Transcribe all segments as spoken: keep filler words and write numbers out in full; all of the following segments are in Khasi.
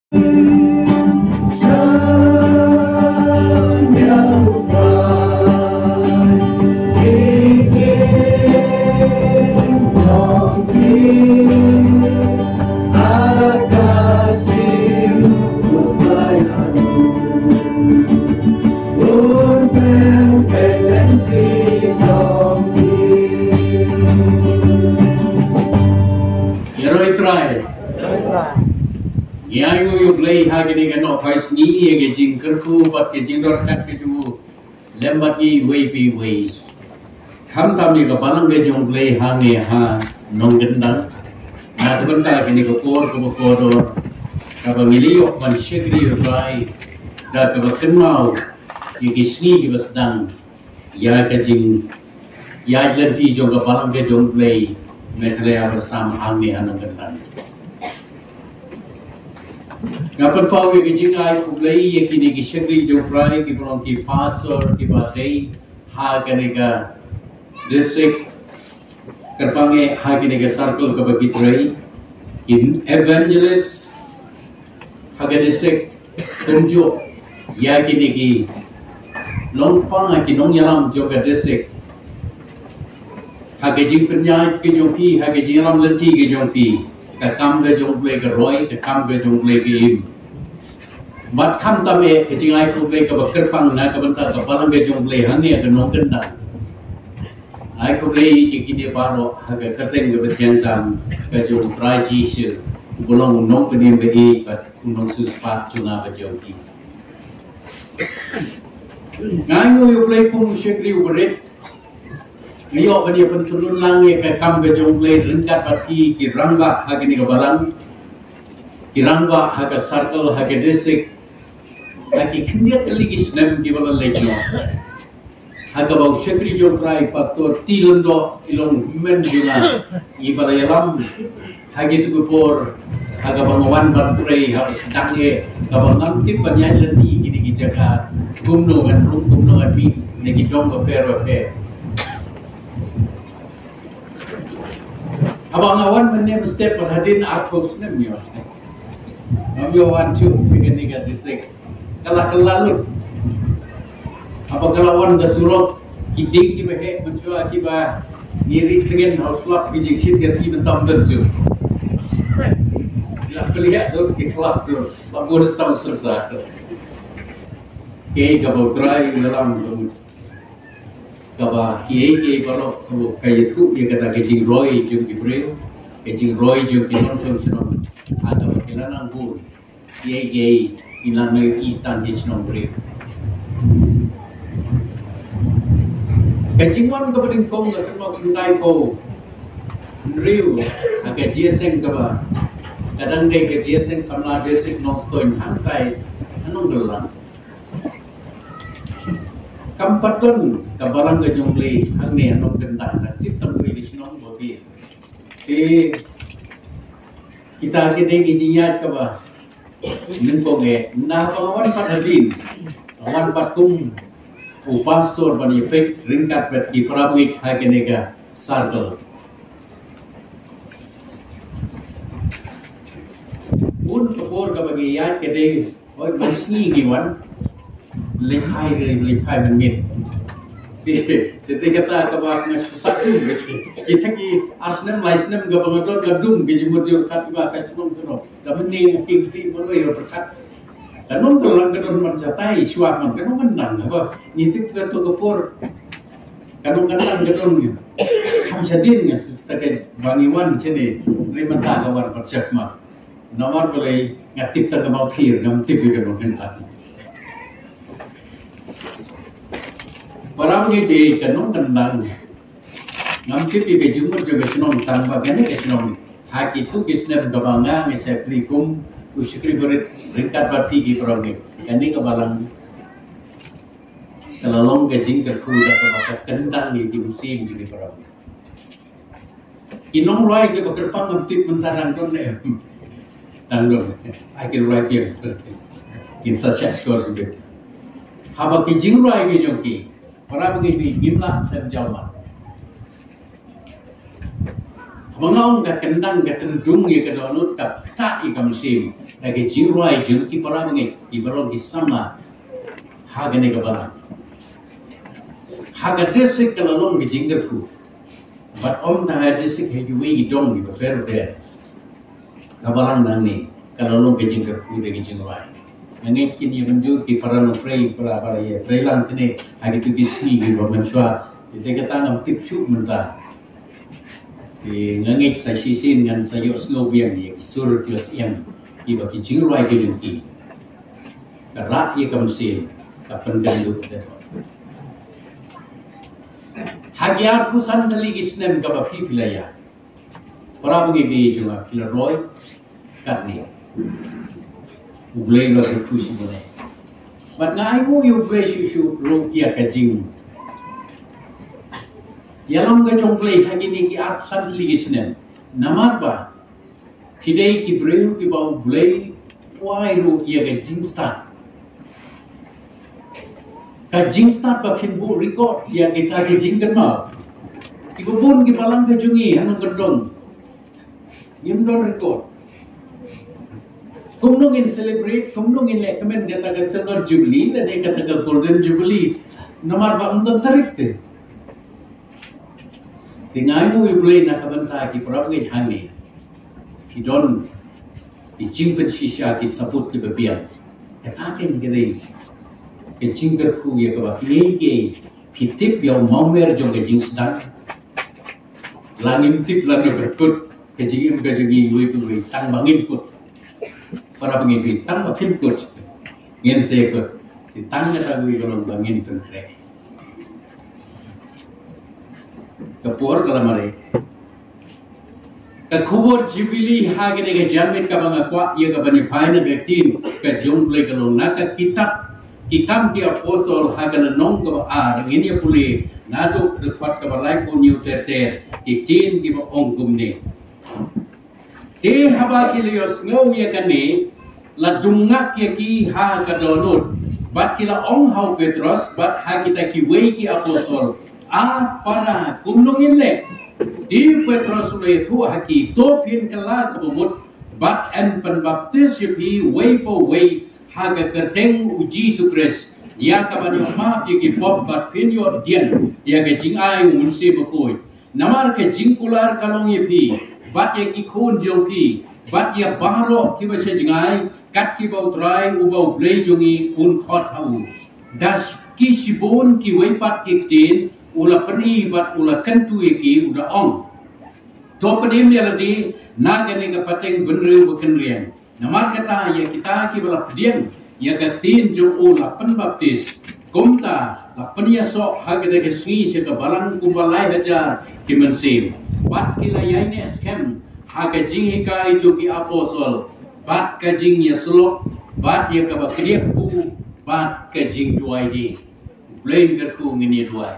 Ïa roi Trai. Ngi ai nguh ïa U Blei ha kine ki nohphai sngi ïa ka jingkyrkhu bad ka jingdon kat ka jong u lem bad ngi iwei pa iwei. Khamtam ïa ka balang ka jong U Blei hangne ha Nongkyndang. Na ka bynta kane ka por kaba kordor kaba ngi la ïoh ban shakri ïa U Trai da kaba kynmaw ïa ki sngi kiba sdang ïa ka jingïaid lynti jong ka balang ka jong U Blei Meghalaya Upper Assam hangne ha Nongkyndang. Nga pynpaw ïa ka jingai khublei ïa kine ki shakri jong U Trai kiba long ki pastor kiba dei ha kane ka district, kyrpang eh ha kine ki circle kaba ki trei, ki evangelist ha ka district, kumjuh ïa kine ki nongpang, ki nongïalam jong ka district. Ha ka jingpynïaid ka jong ki, ha ka jingïalam lynti ka jong ki, ka kam ka jong U Blei ka roi, ka kam ka jong U Blei ka im. Bad khamtam eh ka jingai khublei kaba kyrpang na ka bynta ka balang ka jong U Blei hangne ha Nongkyndang. Ai khublei ïa kine baroh ha ka kyrteng kaba tyngeh tam ka jong U Trai Jisu, uba long u nongpynim ba ïeit bad u nongsiewspah jong nga bad jong phi. Nga ai nguh ïa U Blei kum u shakri uba rit. Nga ïoh ban ïa pynthymmai lang ïa ka kam ka jong U Blei ryngkat bad ki, ki rangbah ha kane ka balang, ki rangbah ha ka circle, ha ka district, ha ki khyndiat tylli ki snem kiba la leit noh. Ha kaba u shakri jong U Trai Pastor T. Lyngdoh i long hynmen jong nga, iba la ïalam ha kito ki por ha kaba nga wan ban trei ha u sdang eh, kaba ngam tip ban ïaid lynti kine ki jaka, kumno ngan rung, kumno ngan mih na ki dong bapher bapher. Haba nga wan mynne mynstep pat hadien arphew snem ïa, ngam ïoh wan shuh sha kane ka district. Ka la kylla lut. Haba ka la wan ka surok, ki dieng kiba heh mynshuwa kiba ngi ri tngen ha u slap, ki jingshit ka sngi mynta ym don shuh. La pynlehniah lut, ki kylla lut. La bun stam sengsa. Kaei kaba U Trai u ïalam ka mut, kaba kiei kiei baroh kaba ka ïathuh ïa kata ka jingroi jong ki briew, ka jingroi jong ki nongshong shnong, ha kaba ki la nang bun kiei kiei ki nang nang ki stan ki shnong briew. Ka jingwan kaba nyngkong ka kynnoh khyndai phew hynriew ha ka jingïaseng kaba ka dang dei ka jingïaseng samla District Nongstoiñ hangtai ha Nongkyndang. Kam pat don ka balang ka jong U Blei hangne ha Nongkyndang, tip tang kawei ka shnong ba ki. Te kita ki dei ki jingïaid kaba nyngkong eh, na ba nga wan pat hadien, nga wan pat kum u pastor ban ïa peit ryngkat bad ki para bangeit ha kane ka circle. Bun ka por kaba ngi ïaid ka dei, oi, man sngi ngi wan. Leit phai, leit phai mynmiet. Te, te, te kata kaba nga shu sah dum, ki, ki, ki ar snem lai snem kaba nga don ka dum, ki jingmut jingpyrkhat kaba ka shnong shnong. Ka mynne ki, ki, marwei ïa pyrkhat. Ka Nongkyndang ka don man shatai shuwa man ka Nongkyndang, haba ngi tip kato ka por. Ka Nongkyndang ka don ngi. Kham shadien nga shu ta ka ba ngi wan shane, ngi mynta ka wan pat shakma. Namar balei nga tip tang ka Mawthir, ngam tip ïa ka Nongkyndang. Para bangeit, ka Nongkyndang. Ngam tip ïa ka jingmut jong ka shnong tang ba kane ka shnong. Ha kito ki snem kaba nga ngi shakri kum u shakri barit ryngkat bad phi ki para bangeit. Kane ka balang ka la long ka jingkyrkhu da kaba ka kyntang ïa ki mynsiem jong ki para bangeit. Ki nongrwai kiba kyrpang ngam tip mynta dang don ne em. Dang don. Ai ki rwai ki. Kin sa check score ki bit. Haba ki jingrwai ki jong ki. Para bangeit, ngim lah ban jaw mat. Ba nga ong ka kyndang ka tyndung ïa ka dohnud, ka ktah ïa ka mynsiem da ka jingrwai jong ki para bangeit kiba long ki samla ha kane ka balang. Ha ka district ka la long ka jingkyrkhu. Bad ym tang ha district, ha kiwei ki dong kiba pher pher. Ka balang nangne ka la long ka jingkyrkhu da ka jingrwai. Nga ngeit kin ïa mynjur ki para nongtrei, para, para ïa trei lang shane ha kito ki sngi kiba mynshuwa. Te kata ngam tip shuh mynta. Te nga ngeit sa shisien ngan sa ïohsngew biang ïa ki sur ki ïohsngew kiba ki jingrwai ki jong ki. Ka rah ïa ka mynsiem, ka pynkynduh ka dohnud. Ha ki arphew san tylli ki snem kaba phi phi la ïaid, para bangeit jong nga, phi la roi katne. U Blei u la kyrkhu shibun eh. Bad nga ainguh ïa U Blei shuh shuh ruh ïa ka jingïalam ka jong U Blei ha kine ki arphew san tylli ki snem. Namar ba phi dei ki briew kiba U Blei u ai ruh ïa ka jingstad. Ka jingstad ba phin buh record ïa kita ki jingkynmaw. Kiba bun ki balang ka jong ngi ha nongkyndong ngim don record. Kumno ngin celebrate, kumno ngin leh kmen kata ka silver jubilee lane kata ka golden jubilee, namar ba ym don tarik te. Te nga ainguh ïa U Blei na ka bynta ki para bangeit hangne. Ki don ki jingpynshisha, ki sabut kiba biang. Kata keiñ ka dei ka jingkyrkhu ïa kaba kiei kiei phi tip ïa u mawmer jong ka jingsdang. La ngim tip lano ka kut ka jingim ka jong ngi iwei pa iwei, tang ba ngin kut. Para bangeit, phi tang ba phin kut ngin sa ïakut. Te tang kata kawei ka long ba ngin pynkhreh. Ka por ka la mareh. Ka khubor Jubilee ha kane ka janmiet kaba nga kwah ïa ka ban ïa phai na ka ktien ka jong U Blei ka long na ka kitab Ki Kam ki Apostol ha ka lynnong kaba ar, ngin ïa pule naduh dkhot kaba laiphew hynñiew ter ter, ki ktien kiba ong kumne. Te haba ki la ïohsngew ïa kane, la dum ngak ïa ki ha ka dohnud, bad ki la ong ha u Petros bad ha kita kiwei ki apostol, A para, kumno ngin leh? Te u Petros u la ïathuh ha ki, To phin kylla kaba mut bad yn pynbaptis ïa phi uwei pa uwei ha ka kyrteng u Jisu Khrist ïa ka ban ïoh map ïa ki pop, bad phin ïoh dieng ïa ka jingai u Mynsiem Bakhuid. Namar ka jingkular ka long ïa phi bad ïa ki khun jong phi bad ïa baroh kiba sha jngai, kat kiba U Trai uba U Blei jong ngi un khot ha u. Da ki shibun kiwei pat ki ktien u la pyni bad u la kyntu ïa ki, u da ong, To pynim ïa lade na kane ka pateng bynriew ba kynriang. Namar kata, ïa kita kiba la pdiang ïa ka ktien jong u la pynbaptis. Kumta la pynïasoh ha kata ka sngi sha ka balang kumba lai hajar ki mynsiem. Bad ki la ïaineh skhem ha ka jinghikai jong ki apostol bad ka jingïasyllok bad ïa kaba kdiah buh bad ka jingduwai de. Blei kyrkhu, ngin ïa duwai.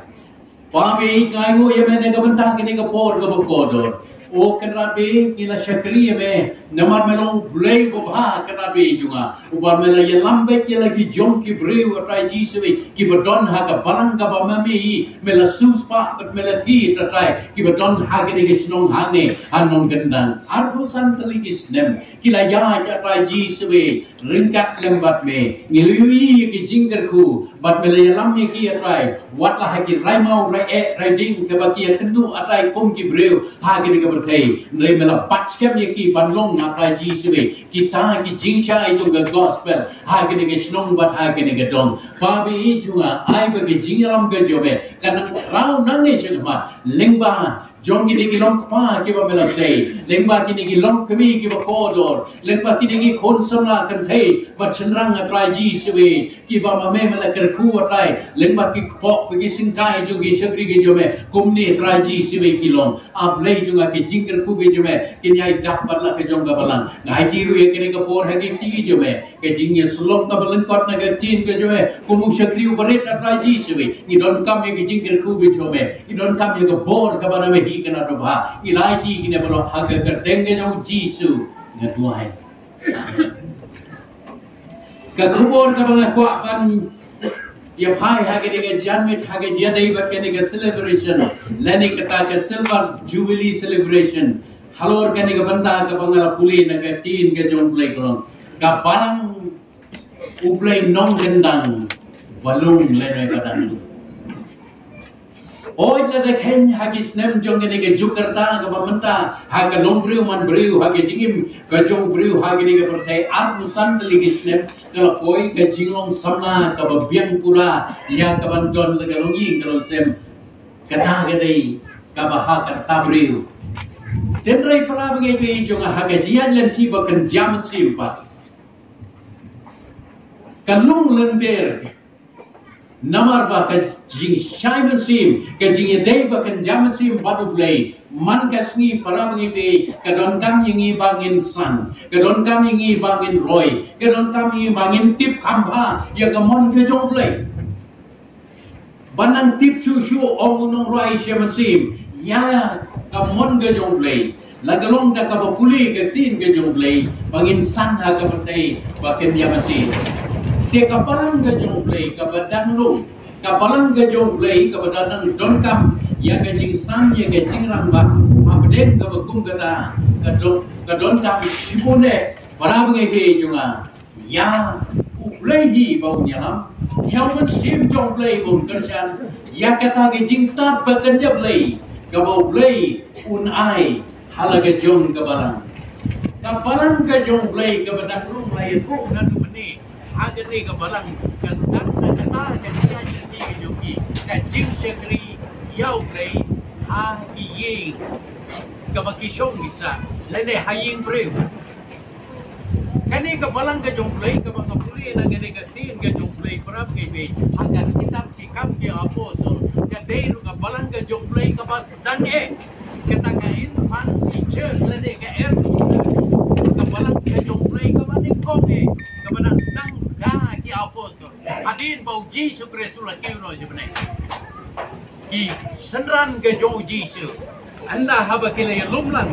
Babe, nga ainguh ïa me na ka bynta kane ka por kaba kordor. O Kynrad Blei, ngi la shakri ïa me namar me long U Blei uba bha, Kynrad Blei jong nga, uba me la ïalam beit ïa la ki jong ki briew, A Trai Jisu, kiba don ha ka balang kaba ma me i me la siewspah bad me la thied, A Trai, kiba don ha kane ka shnong hangne ha Nongkyndang. Arphew san tylli ki snem ki la ïaid, A Trai Jisu, ryngkat lem bad me. Ngi la ïohi ïa ki jingkyrkhu bad me la ïalam ïa ki, A Trai, wat la ha ki rai maw, rai eh, rai ding kaba ki ïakynduh, A Trai, kum ki briew ha kane ka pyrthei. Hynrei me la bat skhem ïa ki ban long, A Trai Jisu, kita ki jingshai jong ka gospel ha kane ka shnong bad ha kane ka dong. Babe jong nga, ai ba ka jingïalam ka jong me kan nang khraw nangne shakhmat lyngba jong kine ki longkpa kiba me la sei, lyngba kine ki longkmie kiba kordor, lyngba kine ki khun samla kynthei bad shynrang, A Trai Jisu, kiba ma me me la kyrkhu, A Trai, lyngba ki kpoh bad ki syngkai jong ki shakri ki jong me. Kumne, A Trai Jisu, ki long. A Blei jong nga, ki jingkyrkhu ki jong me kin ïai dap bad la ka jong ka balang. Nga aiti ruh ïa kane ka por ha ki kti ki jong me, ka jingïasyllok kaba lyngkot na ka ktien ka jong me. Kum u shakri uba rit, A Trai Jisu, ngi donkam ïa ka jingkyrkhu ka jong me, ngi donkam ïa ka bor kaba na me hi ka na dohbha. Ngi la aiti kine baroh ha ka kyrteng ka jong u Jisu nga duwai. Ka khubor kaba nga kwah ban ïa phai ha kane ka janmiet, ha ka jingïadei bad kane ka celebration, lane kata ka Silver Jubilee Celebration, Halor kane ka bynta kaba nga la pule na ka ktien ka jong U Blei ka long, ka balang U Blei nongkyndang ba lung lane ba dang lung. Oi, lada kheiñ ha ki snem jong kane ka juk ka rta kaba mynta, ha ka long briew man briew, ha ka jingim ka jong briew ha kane ka pyrthei, arphew san tylli ki snem ka la poi, ka jinglong samla kaba biang pura ïa kaban don la ka longïing ka longsem. Kata ka dei kaba ha ka rta briew. Hynrei para bangeit jong nga, ha ka jingïaid lynti ba kynja mynsiem pat, ka lung lynter. Namar ba ka jingshai mynsiem, ka jingïadei ba kynja mynsiem bad U Blei, man ka sngi para bangeit, ka donkam ïa ngi ba ngin san, ka donkam ïa ngi ba ngin roi, ka donkam ïa ngi ba ngin tip kham bha ïa ka mon ka jong U Blei. Ban nang tip shuh shuh, ong u nongrwai sha mynsiem, ïa ka mon ka jong U Blei. La ka long da kaba pule ka ktien ka jong U Blei, ba ngin san ha ka pyrthei ba kynja mynsiem. Te ka balang ka jong U Blei kaba dang lung, ka balang ka jong U Blei kaba dang donkam ïa ka jingsan, ïa ka jingrangbah hapdeng kaba kum kata, ka don, ka donkam shibun eh para bangeit jong nga. Ïa U Blei hi ba un ïalam, ïa u Mynsiem jong U Blei ba un kyrshan, ïa kata ka jingstad ba kynja Blei kaba U Blei un ai ha la ka jong ka balang. Ka balang ka jong U Blei kaba dang rung la ïathuh naduh mynne ha kane ka balang, ka sdang na kata ka jingïaid lynti ka jong ki, ka jingshakri ïa U Blei ha ki ïing kaba ki shong ki sah lane ha ïing briew. Kane ka balang ka jong U Blei kaba nga pule na kane ka ktien ka jong U Blei para bangeit, ha ka kitab Ki Kam ki Apostol, ka dei ruh ka balang ka jong U Blei kaba sdang eh. Kata ka infancy church lane ka em, ka balang ka jong U Blei kaba nyngkong eh, kaba dang sdang da ki apostol hadien ba U Jisu Khrist u la kiew noh sha bneng. Ki synran ka jong U Jisu, ynda haba ki la ïalum lang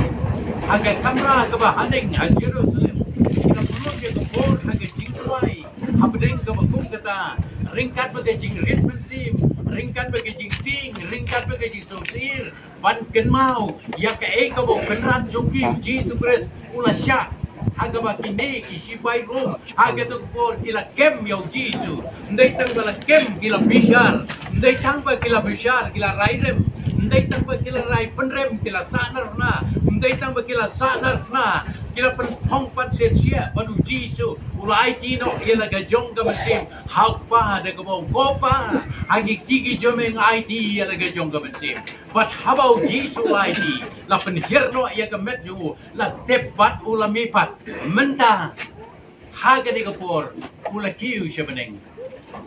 ha ka kamra kaba haneng ha Jerusalem, ki la pynlut ïa ka bor ha ka jingduwai hapdeng kaba kum kata, ryngkat bad ka jingrit mynsiem, ryngkat bad ka jingtieng, ryngkat bad ka jingsngewsih, ban kynmaw ïa kaei kaba u Kynrad jong ki, U Jisu Khrist, u la shah. Ha kaba kine ki shipai Rom ha kata ka por ki la kem ïa U Jisu. Ym dei tang ba la kem, ki la bishar. Ym dei tang ba ki la bishar, ki la rai rem. Ym dei tang ba ki la rai pynrem, ki la sahnarphna. Ym dei tang ba ki la sahnarphna, ki la pynphong pat shisha bad U Jisu u la aiti noh ïa la ka jong ka mynsiem ha U Kpa da kaba ong, Ko Pa, ha ki kti ki jong me nga aiti ïa la ka jong ka mynsiem. Bad haba U Jisu u la aiti, la pynhiar noh ïa ka met jong u, la tep bad u la mih pat. Mynta ha kane ka por u la kiew sha bneng.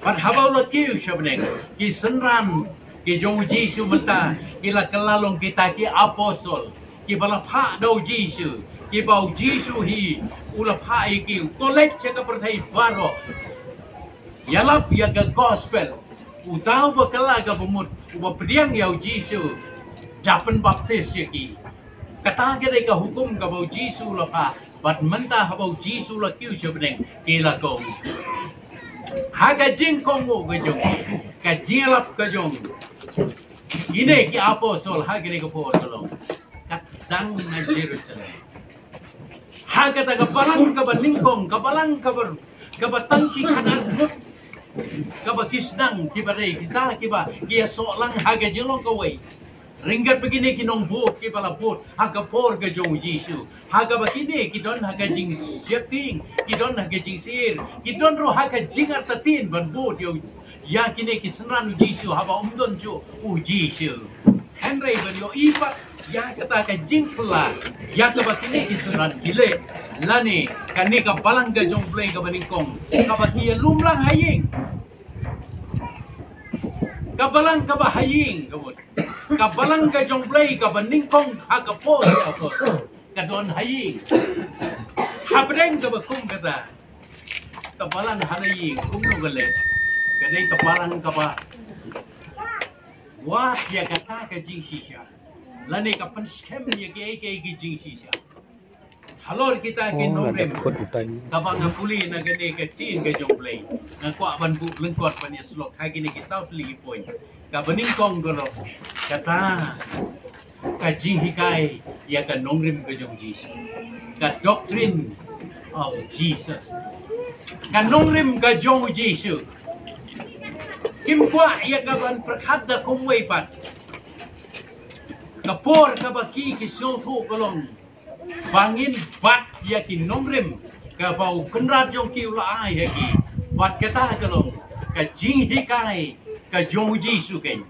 Bad haba u la kiew sha bneng, ki synran ki jong U Jisu mynta ki la kylla long kita ki apostol kiba la phah da U Jisu, kiba U Jisu hi u la phah ïa ki, u leit sha ka pyrthei baroh, ïalap ïa ka gospel. Uta uba kylla kaba mut, uba pdiang ïa U Jisu, da pynbaptis ïa ki. Kata ka dei ka hukum kaba U Jisu u la phah. Bad mynta haba U Jisu u la kiew sha bneng, ki la kohnguh. Ha ka jingkohnguh ka jong, ka jingïalap ka jong kine ki apostol ha kine ki por ka long, ka sdang na Jerusalem. Ha kata ka balang kaba nyngkong, ka balang kaba, kaba tang ki khatar ngut kaba ki sdang, kiba dei kita kiba ki ïasoh lang ha ka jinglong kawei. Ryngkat bad kine ki nongbud kiba la bud ha ka por ka jong U Jisu. Ha kaba kine ki don ha ka jingsheptieng, ki don ha ka jingsyier, ki don ruh ha ka jingartatien ban bud ïa u, ïa kine ki synran U Jisu haba um don shuh U Jisu. Hynrei ban ïohi pat ïa kata ka jingphylla ïa kaba kine ki synran ki leh, lane kane ka balang ka jong U Blei kaba nyngkong, kaba ki ïalum lang ha ïing. Ka balang kaba ha ïing, ka mut. Ka balang ka jong U Blei kaba nyngkong ha ka por ka por. Ka don ha ïing. Hapdeng kaba kum kata, ka balang ha la ïing kumno ka leh? Ka dei ka balang kaba wad ïa kata ka jingshisha, lane ka pynskhem ïa kiei kiei ki jingshisha. Halor kita ki nongrim kaba nga pule na kane ka ktien ka jong U Blei, nga kwah ban buh lyngkot ban ïasyllok ha kine ki saw tylli ki point. Kaba nyngkong ka long kata, ka jinghikai ïa ka nongrim ka jong Jisu. Ka doctrine of Jesus. Ka nongrim ka jong Jisu. Kim kwah ïa ka ban pyrkhat da kumwei pat. Ka por kaba ki ki sngewthuh ka long ba ngin bat ïa ki nongrim kaba u Kynrad jong ki u la ai ha ki. Bad kata ka long ka jinghikai ka jong u Jisu keiñ.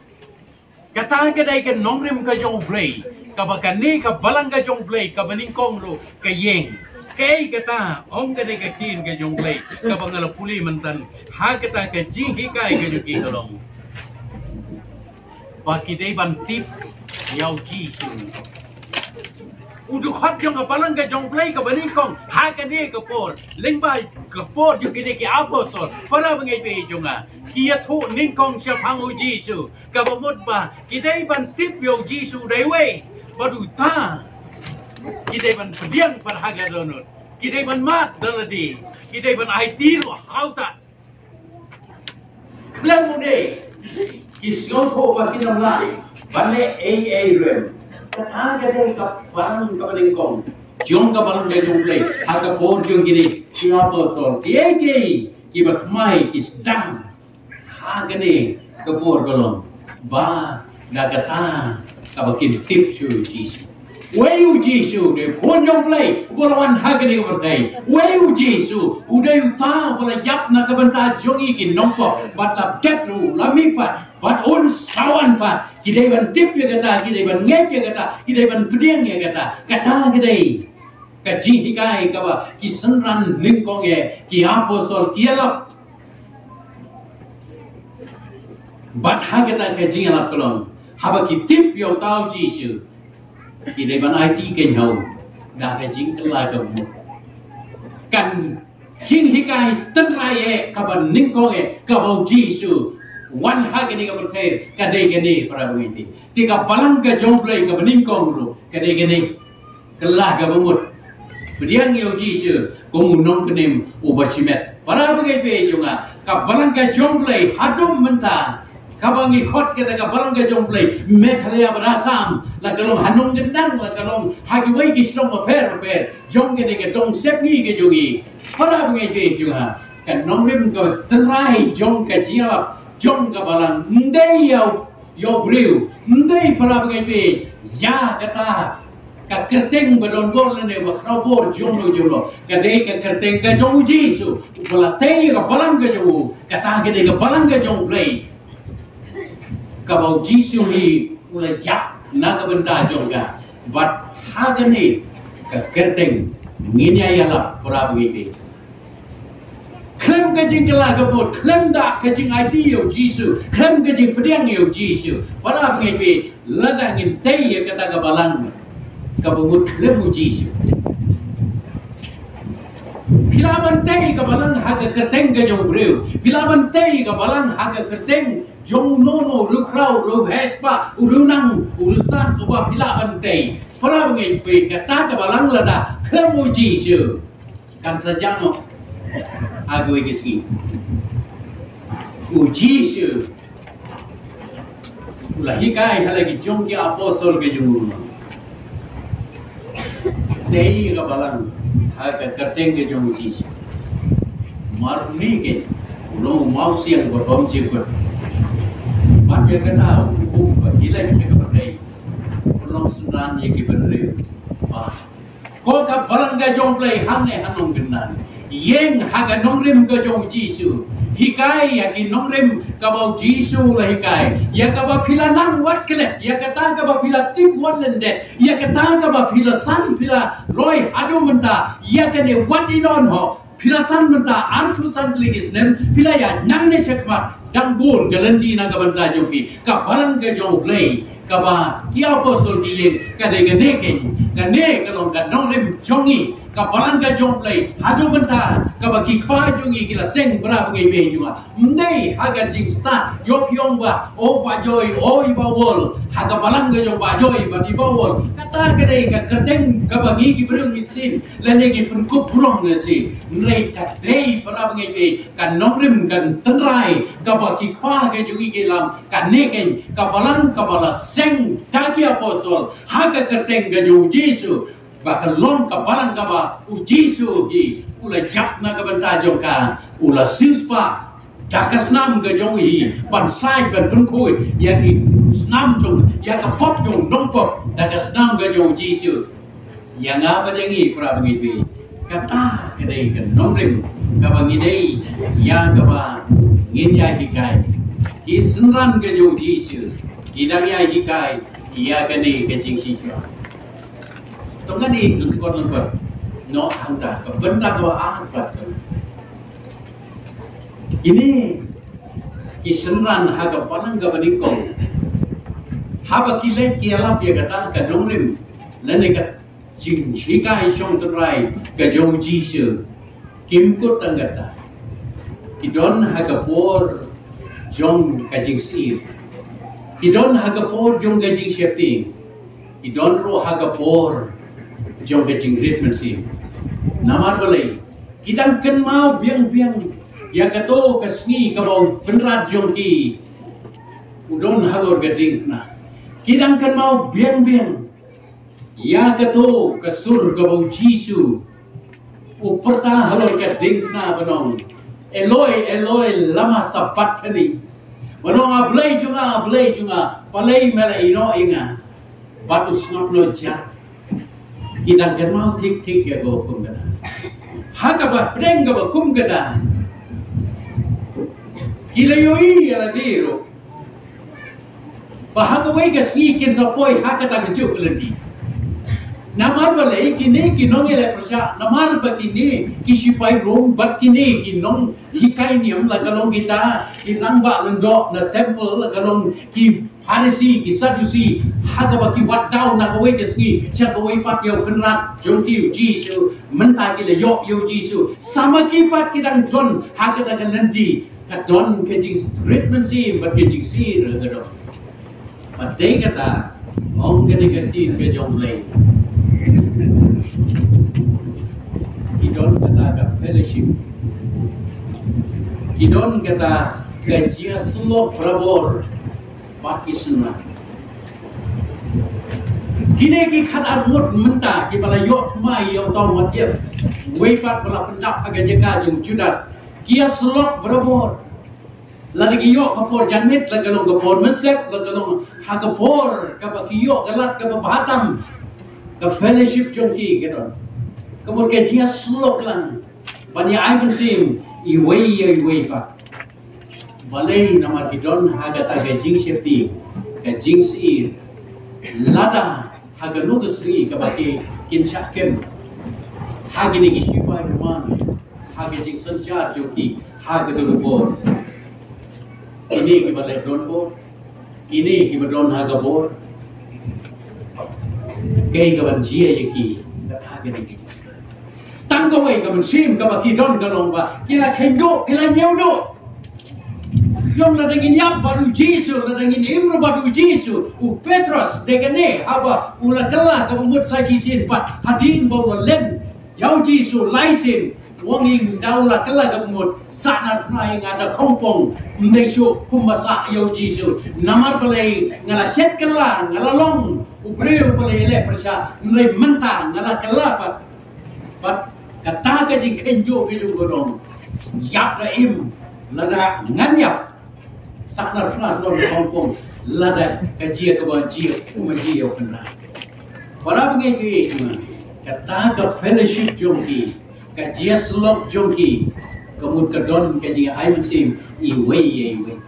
Kata ka dei ka nongrim ka jong u Blei, kaba kane ka balang ka jong u Blei kaba nyngkong ruh ka ïeng. Kaei kata? Ong ka dei ka ktien ka jong u Blei kaba nga la pule mynta. Ha kata ka jinghikai ka jong ki ka long ba ki dei ban tip ïa u Jisu. U dkhot jong ka balang ka jong u Blei kaba nyngkong ha kane ka por, lyngba ka por jong kine ki apostol, para bangeit baieit jong nga, ki ïathuh nyngkong shaphang u Jisu. Kaba mut ba ki dei ban tip ïa u Jisu u dei uwei bad uta ki dei ban pdiang pat ha ka dohnud. Ki dei ban mad da lade. Ki dei ban aiti ruh ha uta. Khlem une ki sngewthuh ba kin ym lah ban leh ei ei ruh. Kata ka dei ka balang kaba nyngkong jong ka balang ka jong u Blei ha ka por jong kine ki apostol. Kiei kiei kiba thymmai ki sdang ha kane ka por ka long ba da kata kaba kin tip shuh ïa u Jisu. Uei u Jisu? U dei u Khun jong u Blei uba la wan ha kane ka pyrthei. Uei u Jisu? U dei uta uba la ïap na ka bynta jong ngi ki nongpop bad la dep ruh, la mih pat bad un sa wan pat. Ki dei ban tip ïa kata, ki dei ban ngeit ïa kata, ki dei ban pdiang ïa kata. Kata ka dei ka jinghikai kaba ki synran nyngkong eh ki apostol ki ïalap. Bad ha kata ka jingïalap ka long, haba ki tip ïa uta u Jisu, ki dei ban aiti keiñ ha u da ka jingkylla ka mut. Ka jinghikai tynrai eh kaba nyngkong eh kaba u Jisu wan ha kane ka pyrthei ka dei kane, para bangeit. Te ka balang ka jong u Blei kaba nyngkong ruh ka dei kane. Kylla kaba mut. Pdiang ïa u Jisu kum u nongpynim uba shimet. Para bangeit baieit jong nga, ka balang ka jong u Blei haduh mynta, kaba ngi khot kata ka balang ka jong u Blei, Meghalaya bad Assam, la ka long ha nongkyndang, la ka long ha kiwei ki shnong bapher bapher jong kane ka dong sepngi ka jong ngi. Para bangeit baieit jong nga, ka nongrim ka tynrai jong ka jingïalap jong ka balang, ym dei ïa u ïa u briew, ym dei, para bangeit baieit, ïa kata ka kyrteng ba don bor lane ba khraw bor jong no jong no. Ka dei ka kyrteng ka jong u Jisu uba la tei ïa ka balang ka jong u. Kata ka dei ka balang ka jong u Blei kaba u Jisu hi u la ïap na ka bynta jong ka. Bad ha kane ka kyrteng ngin ïa ïalap, para bangeit baieit. Khlem ka jingkylla ka mut, khlem da ka jingaiti ïa u Jisu, khlem ka jingpdiang ïa u Jisu, para bangeit baieit, lada ngin tei ïa kata ka balang kaba mut khlem u Jisu, phi lah ban tei ka balang ha ka kyrteng ka jong u briew. Phi lah ban tei ka balang ha ka kyrteng jong uno uno u riewkhraw, u riewspah, u riewnang, u riewstad, uba phi lah ban tei. Para bangeit baieit, kata ka balang lada khlem u Jisu, kan sa jah noh ha kawei ka sngi. U Jisu u la hikai ha la ki jong ki apostol ka jong u, tei ka balang ha ka kyrteng ka jong u Jisu. Mar ni ke u long u mawsiang ba bym jingkut. Bad ïa kata u, u ba ki leit sha ka pyrthei u long synran ïa ki bynriew. Ba Ko ka balang ka jong u Blei hangne ha nongkyndang. Ïeng ha ka nongrim ka jong u Jisu. Hikai ïa ki nongrim kaba u Jisu u la hikai. Ïa kaba phi la nang wat klet, ïa kata kaba phi la tip wat lyndet, ïa kata kaba phi la san phi la roi haduh mynta, ïa kane wat i don ho. Phi la san mynta arphew san tylli ki snem, phi la ïaid nangne shakhmat, dang bun ka lynti na ka bynta jong phi. Ka balang ka jong u Blei kaba ki apostol ki ïeng, ka dei kane keiñ, kane ka long ka nongrim jong ngi. Ka balang ka jong u Blei haduh mynta kaba ki kpa jong ngi ki la seng, para bangeit baieit jong nga. Ym dei ha ka jingstad ïoh phi ong ba, o Bah Joy, o i Bah Wol, ha ka balang ka jong Bah Joy bad i Bah Wol. Kata ka dei ka kyrteng kaba ngi ki briew ngi sien lane ngi pynkup burom ne shi. Hynrei ka dei, para bangeit baieit, ka nongrim ka tynrai kaba ki kpa ka jong ngi ki lam, kane keiñ ka balang kaba la seng ki apostol ha ka kyrteng ka jong u Jisu, ba ka long ka balang kaba u Jisu hi u la ïap na ka bynta jong ka, u la siewspah da ka snam ka jong u hi ban sait ban pynkhuid ïa ki snam jong, ïa ka pop jong u nongpop da ka snam ka jong u Jisu. Ïa nga bad ïa ngi para bangeit, kata ka dei ka nongrim kaba ngi dei ïa kaba ngin ïai hikai. Ki synran ka jong u Jisu ki dang ïai hikai ïa kane ka jingshisha. To ngin ïa lyngkot lyngkot noh hangta ka bynta kaba ar pat. Kine ki synran ha ka balang kaba nyngkong, haba ki leit ki ïalap ïa kata ka nongrim lane ka jinghikai shong tynrai ka jong u Jisu, kim kut tang kata. Ki don ha ka por jong ka jingsyier, ki don ha ka por jong ka jingsheptieng, ki don ruh ha ka por jong ka jingrit mynsiem. Namar balei? Ki dang kynmaw biang biang ïa kato ka sngi kaba u Kynrad jong ki u don halor ka diengphna. Ki dang kynmaw biang biang ïa kato ka sur kaba u Jisu u pyrta halor ka diengphna, ban ong, "Eloi, Eloi, lama sabakthani?" Ban ong, "A Blei jong nga, A Blei jong nga, balei me la ïehnoh ïa nga?" Bad u sngap noh jar. Ki dang kynmaw thik thik ïa ka hukum kata. Ha kaba pdeng kaba kum kata, ki la ïohi ïa lade ruh ba ha kawei ka sngi kin sa poi ha kata ka juk ka lynti. Namar balei? Kine ki nongïaleh pyrshah, namar ba kine ki sipai Rom bad kine ki nonghikai niam, la ka long kita ki rangbah lyngdoh na temple, la ka long ki Pharisi, ki Sadusi, ha kaba ki wad daw na kawei ka sngi sha kawei pat ïa u Kynrad jong ki u Jisu. Mynta ki la ïoh ïa u Jisu, sa ma ki pat ki dang don ha kata ka lynti ka don ka jingrit mynsiem bad ka jingsyier ka don. Bad dei kata, ong kane ka ktien ka jong U Blei, ki don kata ka fellowship, ki don kata ka jingïasyllok barabor bad ki synran. Kine ki khatar ngut mynta kiba la ïoh thymmai ïa uta u Mathaios, uwei pat ba la pyndap ha ka jaka jong u Judas, ki ïasyllok barabor. Lada ki ïoh ka por janmiet, la ka long ka por mynsiem, la ka long ha ka por kaba ki ïoh ka lad kaba bha tam, ka fellowship jong ki ka don. Ka mut ka jingïasyllok lang ban ïa ai mynsiem iwei ïa iwei pat. Balei? Namar ki don ha kata ka jingsheptieng, ka jingsyier. Lada ha kano ka sngi kaba ki, kin shah kem ha kine ki sipai Roman, ha ka jingsynshar jong ki ha kato ka por, kine kiba leh donbor, kine kiba don ha ka bor, kaei kaban jia ïa ki? Kata kine ki Tang kawei ka mynsiem kaba ki don ka long ba ki la kheiñ duh, ki la ñiew duh. Ïoh lada ngin ïap bad u Jisu, lada ngin im bad u Jisu, u Petros de kane haba u la kylla kaba mut sa shisien pat hadien ba u la len ïa u Jisu lai sien, u ong, ynda u la kylla kaba mut, sahnarphna ïa nga da khongpong, ym dei shuh kumba sah ïa u Jisu. Namar balei? Nga la shet kylla, nga la long u briew ba la ïaleh pyrshah, hynrei mynta nga la kylla pat. Bad kata ka jingkheiñ duh ka jong ka long, ïap la im, lada ngan ïap, sahnarphna long khongpong, lada ka jia kaba jia, kumba jia ïa u Kynrad. Para bangeit, kata ka fellowship jong ki, ka jingïasyllok jong ki, ka mut ka don ka jingai mynsiem iwei ïa iwei.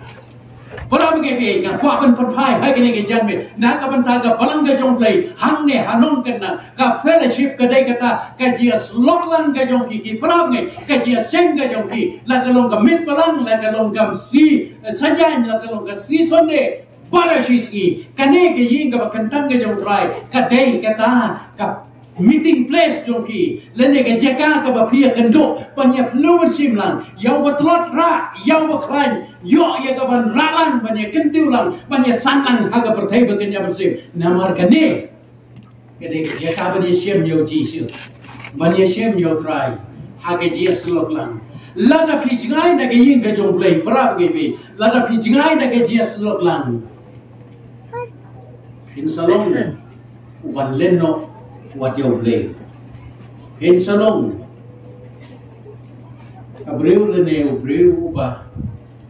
Para bangeit, nga kwah ban pynphai ha kane ka janmiet na ka bynta ka balang ka jong U Blei hangne ha Nongkyndang. Ka fellowship ka dei kata ka jingïasyllok lang ka jong ki, ki para bangeit, ka jingïaseng ka jong ki, la ka long ka miet balang, la ka long ka sngi Saitjaiñ, la ka long ka sngi Sunday, baroh shi sngi. Kane ka ïing kaba kyntang ka jong U Trai ka dei kata ka meeting place jong phi, lane ka jaka kaba phi ïakynduh ban ïa pynlong mynsiem lang ïa uba tlot rah, ïa uba khlaiñ, ïoh ïa kaban rah lang, ban ïa kyntiew lang, ban ïa san lang ha ka pyrthei ba kan ïa mynsiem. Namar kane ka dei ka jaka ban ïashem ïa u Jisu, ban ïashem ïa U Trai ha ka jingïasyllok lang. Lada phi jngai na ka ïing ka jong U Blei, para bangeit, lada phi jngai na ka jingïasyllok lang, Phin sa long u ban len noh wat ïa U Blei. Phin sa long ka briew lane u briew uba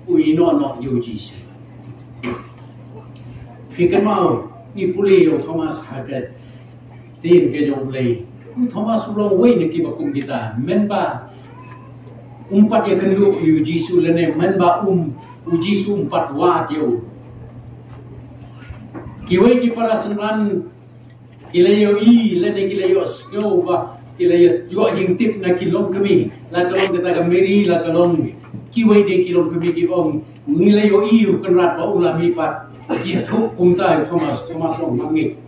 u ïehnoh noh ïa U Jisu. Phi kynmaw, ngi pule ïa u Thomas ha ka ktien ka jong U Blei. U Thomas u long uwei na kiba kum kita, mynba um pat ïakynduh ïa U Jisu lane mynba um, U Jisu um pat wad ïa u. Kiwei ki para synran ki la ïohi lane ki la ïohsngew ba ki la ïoh jingtip na ki longkmie, la ka long kata ka Mary, la ka long kiwei de ki longkmie, kiba ong, ngi la ïohi U Kynrad ba u la mih pat. Ki ïathuh kumta ïa u Thomas, Thomas u ong, ma ngeit.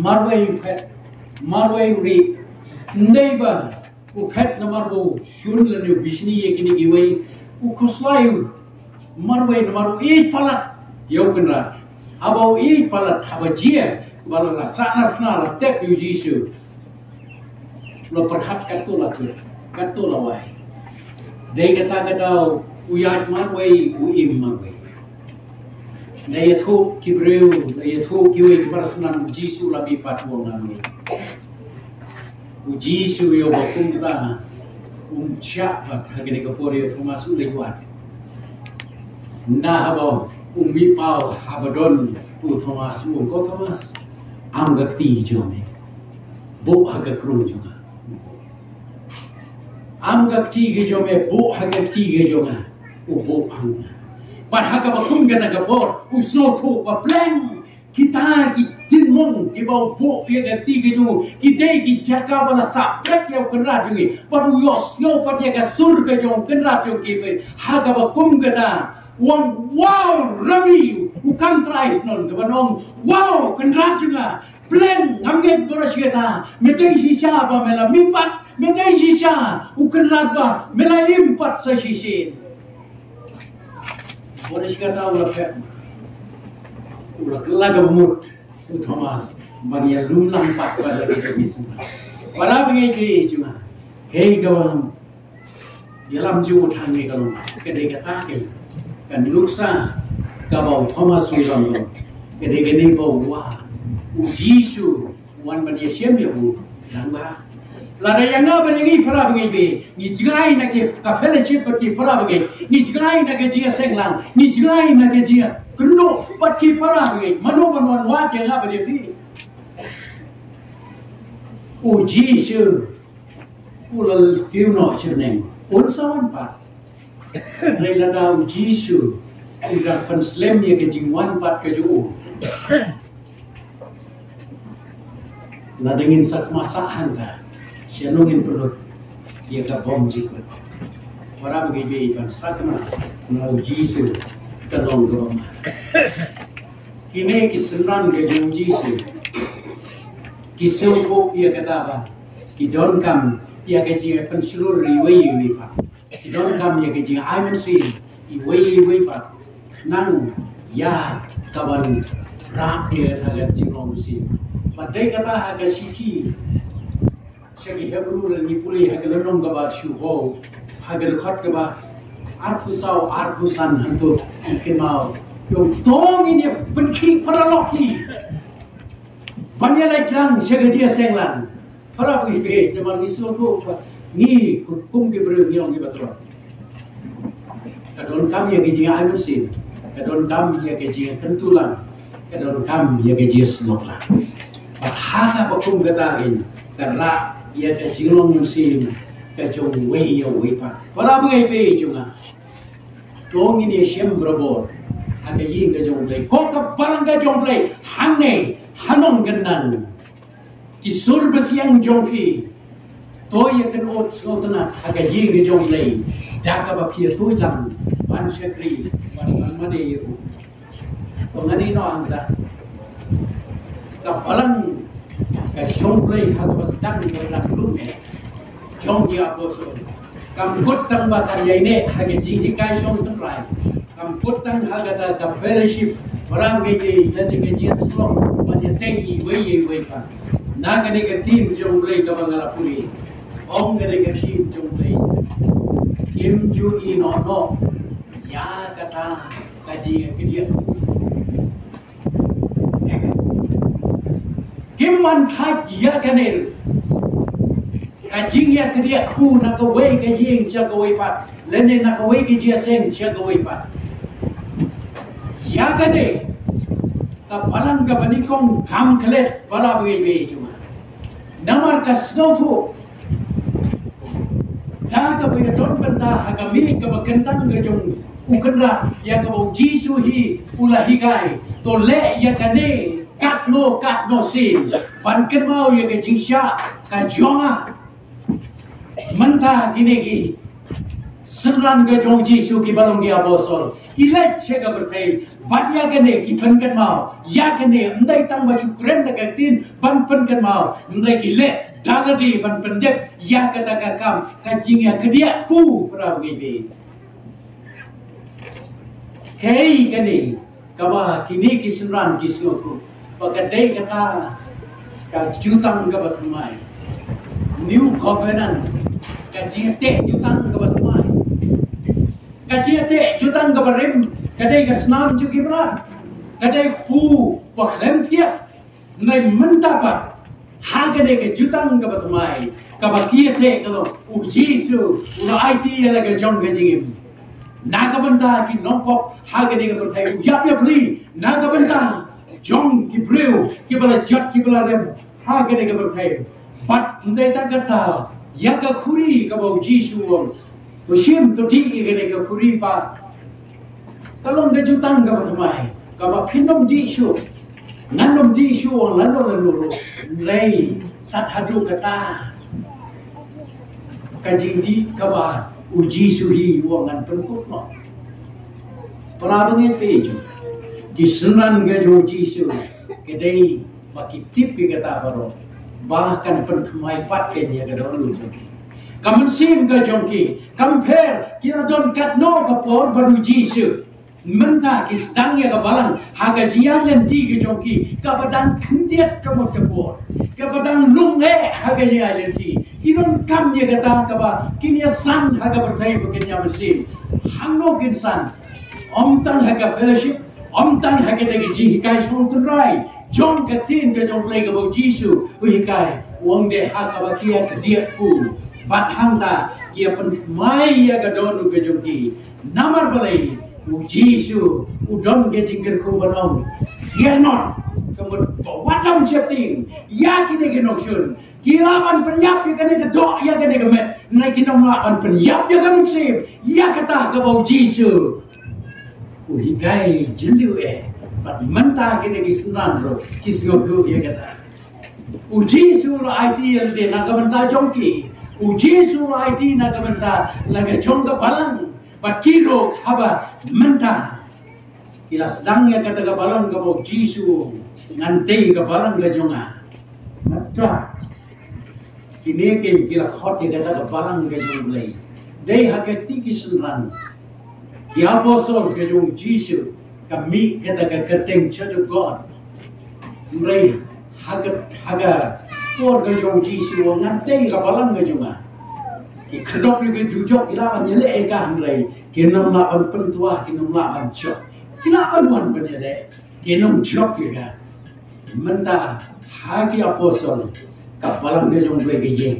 Marwei u phet, marwei u rieh. Ym dei ba u phet namar ba u shun lane u bishni ïa kine kiwei. U khuslai u marwei namar u ïeit palat ïa U Kynrad. Haba u ïeit palat, haba jia ba la sahnarphna, la tep ïa U Jisu, la pyrkhat katto la kut, katto la wai. Dei kata ka daw u ïaid marwei, u im marwei. La ïathuh ki briew, la ïathuh kiwei ki para synran, U Jisu la mih pat, u ong marwei. U Jisu ïa uba kumta um shah pat ha kane ka por ïa u Thomas u leit wad. Ynda haba u mih paw, haba don u Thomas, u ong, ko Thomas, am ka kti jong me, buh ha ka krung jong nga. Am ka kti ka jong me, buh ha ka kti ka jong nga. U buh ha nga. Bad ha kaba kum kata ka por u sngewthuh ba pleng kita ki tynmong kiba u buh ïa ka kti ka jong u, ki dei ki jaka ba la sah prek ïa U Kynrad jong ngi. Bad u ïohsngew pat ïa ka sur ka jong U Kynrad jong ki. Ha kaba kum kata u ong, wow, Rabbi, u kam trai shnong, kaba ong, wow, Kynrad jong nga. Pleng, ngam ngeit, bad shi katta, me dei shisha ba me la mih pat, me dei shisha, U Kynrad, ba me la im pat sa shisien. Bad shi katta u la phet, u la kylla ka mut u Thomas ban ïalum lang pat bad la ki jong ki synran. Para bangeit jong nga, kaei kaba ïalam jong u tang ne ka long, ka dei kata ka, ka nuksa kaba u Thomas u ïalam long. Ka dei kane ba u wad, U Jisu u wan ban ïashem ïa u nang ba. Lada ïa nga bad ïa ngi para bangeit, ngi jngai na ki, ka fellowship bad ki para bangeit, ngi jngai na ka jingïaseng lang, ngi jngai na ka jingïakynduh bad ki para bangeit, mano ban wan wad ïa nga bad ïa phi? U Jisu u la kiew noh sha bneng, un sa wan pat. Hynrei lada U Jisu u da pynslem ïa ka jingwan pat ka jong u, lada ngin sa kma sah hangta, shano ngin pynlut ïa ka bym jingkut? Para bangeit, ban sakma na U Jisu ka long kaba ma. Kine ki synran ka jong U Jisu ki sngewthuh ïa kata ba ki donkam ïa ka jingpynshlur iwei ïa iwei pat. Ki donkam ïa ka jingai mynsiem iwei ïa iwei pat, khnang ïa kaban rah ïa ka jinglong mynsiem. Bad dei kata ha ka shithi sha ki Hebru, lada ngi pule ha ka lynnong kaba shu bud, ha ka dkhot kaba arphew saw, arphew san, hangto ngi kynmaw, ïa u, to ngin ïa pynkhih paralok hi ban ïa leit lang sha ka jingïaseng lang. Para bangeit, namar ngi sngewthuh ba ngi kum ki briew ngi long kiba tlot. Ka donkam ïa ka jingai mynsiem, ka donkam ïa ka jingkyntu lang, ka donkam ïa ka jingsnoh lang. Bad ha kaba kum kata ruh ka rah ïa ka jinglong mynsiem ka jong uwei ïa uwei pat. Para bangeit jong nga, to ngin ïashem barabor ha ka ïing ka jong U Blei, ko ka balang ka jong U Blei, hangne ha Nongkyndang. Ki sur basiang jong phi, to ïa kynnoh sngewtynnat ha ka ïing ka jong U Blei da kaba phi ïathuh lang ban shakri, ban, ban mane ïa u. To ngin ïa noh hangta. Ka balang ka jong U Blei ha kaba sdang ka balang lum eh jong ki apostol. Kam kut tang ba kan ïaineh ha ka jinghikai shong tynrai. Kam kut tang ha kata ka fellowship, para bangeit, lane ka jingïasyllok ban ïateng iwei ïa iwei pat. Na kane ka ktien jong U Blei kaba nga la pule, ong kane ka ktien jong U Blei, kim ju ïehnoh noh ïa kata ka jingïakynduh. Im man thait ïa kane. Ka jingïakdiah kpu na kawei ka ïing sha kawei pat, lane na kawei ka jingïaseng sha kawei pat. Ïa kane ka balang kaba nyngkong kam klet para bangeit jong nga. Namar ka sngewthuh da kaba ïadon bynta ha ka miej kaba kyntang ka jong u Kynrad, ïa kaba u Jisu hi u la hikai, to leh ïa kane katno katno sien ban kynmaw ïa ka jingshah ka jong nga. Mynta kine ki synran ka jong u Jisu kiba long ki apostol ki leit sha ka pyrthei bad ïa kane ki pynkynmaw. Ïa kane ym dei tang ba shu kren da ka ktien ban pynkynmaw, hynrei ki leh da lade ban pyndep ïa kata ka kam ka jingïakdiah kpu para bangeit. Kaei kane kaba kine ki synran ki sngewthuh ba ka dei kata ka jutang kaba thymmai. New covenant, ka jingteh jutang kaba thymmai. Ka jingteh jutang kaba rim ka dei ka snam jong ki mrad, ka dei kpu ba khlem thiah. Hynrei mynta pat ha kane ka jutang kaba thymmai kaba ki ïateh ka long u Jisu u la aiti ïa la ka jong ka jingim na ka bynta ki nongpop ha kane ka pyrthei, u ïap ïapli na ka bynta jong ki briew kiba la jot kiba la rem ha kane ka pyrthei. Bad ym dei tang kata, ïa ka khuri kaba u Jisu u ong, to shim to dih ïa kane ka khuri pat. Ka long ka jutang kaba thymmai kaba phin ym dih shuh, ngan ym dih shuh lano lano ruh. Hynrei tad haduh kata ka jingdih kaba u Jisu hi u ong ngan pynkut noh. Para bangeit, ki synran ka jong u Jisu ka dei ba ki tip ïa kata baroh ba kan pynthymmai pat kein ïa ka dohnud jong ki. Ka mynsiem ka jong ki kam pher, ki la don katno ka por bad u Jisu. Mynta ki sdang ïa ka balang ha ka jingïaid lynti ka jong ki kaba dang khyndiat ka mut ka por, kaba dang lung eh ha ka jingïaid lynti. Ki donkam ïa kata kaba kin ïasan ha ka pyrthei ba kin ïa mynsiem. Hangno kin san? Ym tang ha ka fellowship, ym tang ha kata ka jinghikai shong tynrai jong ka ktien ka jong u Blei kaba u Jisu u hikai. U ong de ha kaba ki ïakdiah kpu bad hangta ki ïa pynthymmai ïa ka dohnud ka jong ki. Namar balei? U Jisu u don ka jingkyrkhu ban ong, fear not. Ka mut ba wat lam sheptieng ïa kine ki nongshun. Ki lah ban pynïap ïa kane ka doh, ïa kane ka met, hynrei kin ym lah ban pynïap ïa ka mynsiem. Ïa kata kaba u Jisu u hikai jylliew eh. Bad mynta kine ki synran ruh ki sngewthuh ïa kata. U Jisu u la aiti ïa lade na ka bynta jong ki. U Jisu u la aiti na ka bynta la ka jong ka balang. Bad ki ruh haba mynta ki la sdang ïa kata ka balang kaba u Jisu u ong, ngan tei ka balang ka jong nga. Mynta kine kein ki la khot ïa kata ka balang ka jong u Blei. Dei ha ka kti ki synran, ki apostol ka jong u Jisu, ka mih kata ka kyrteng Church of God. Hynrei ha ka, ha ka por ka jong u Jisu u ong ngan tei ka balang ka jong nga. Ki khadop ïa ka dujok, ki lah ban ïaleh ïa ka, hynrei kin ym lah ban pyntwa, kin ym lah ban jop. Ki lah ban wan ban ïaleh, kin ym jop ïa ka. Mynta ha ki apostol, ka balang ka jong u Blei ka ïeng,